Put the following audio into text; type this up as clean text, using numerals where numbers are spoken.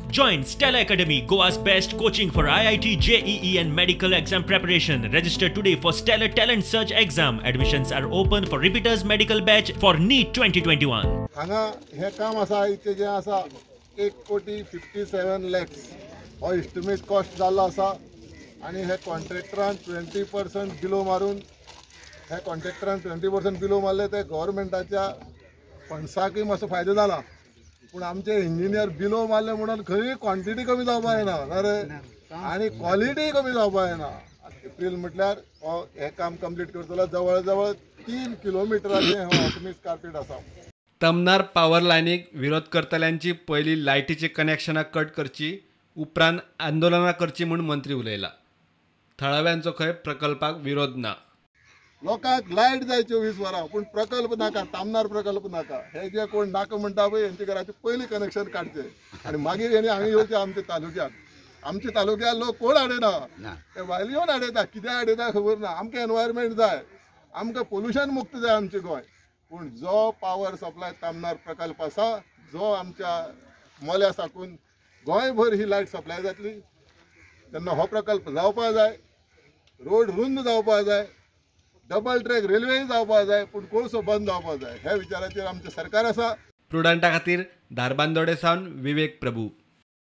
Join Stellar Academy, Goa's best coaching for IIT, JEE and medical exam preparation. Register today for Stellar Talent Search exam. Admissions are open for repeaters medical batch for NEET 2021. हांगा हें काम आसा इतलें जें आसा 1,57,00,000 हो estimate cost जाल्लो आसा आनी हे कॉन्ट्रॅक्टरान 20% बिलो मारून हे कॉन्ट्रॅक्टरान 20% बिलो मारले ते गव्हर्मेंटाच्या फंड्साकूय मातसो फायदो जाला, पूण आमचे इंजिनियर बिलो मारले म्हणून खंय क्वॉन्टिटी कमी जावपा जायना ना रे, आनी क्वॉलिटी कमी जावपा जायना. एप्रील म्हटल्यार हो हें काम कंप्लीट करतलो. जवळ जवळ 3 किलोमिटराचें हो हॉटमिक्स कार्पेट आसा. तमनार पावर लायनीक विरोध करतल्यांची पयली लायटीची कनेक्शनां कट करची, उपरांत आंदोलनां करची म्हूण मंत्री उलयला. थळाव्यांचो खंय प्रकल्पाक विरोध ना. लोकांक लायट जाय 24 वरां, पूण प्रकल्प नाका, तामनार प्रकल्प नाका. हे जे कोण नाका म्हणटा पळय हेंच्या घराचें पयलीं कनेक्शन काडचें आनी मागीर हेणी हांगा येवचें आमच्या तालुक्यात. आमच्या तालुक्यात लोक कोण हाडयना, ते भायले येवन हाडयता, कित्याक हाडयता खबर ना. आमकां एनवायरमेंट जाय, आमकां पोल्युशन मुक्त जाय आमचें गोंय. पूण जो पावर सप्लाय तामनार प्रकल्प आसा जो आमच्या मोल्या साकून गोंयभर ही लायट सप्लाय जातली तेन्ना हो प्रकल्प जावपा जाय, रोड रुंद जावपा जाय, डबल ट्रॅक रेल्वेय जावपा जाय, पूण कोळसो बंद जावपा जाय. ह्या विचाराचेर आमचें सरकार आसा. प्रुडंटा खातीर धारबांदोडे सावन विवेक प्रभू.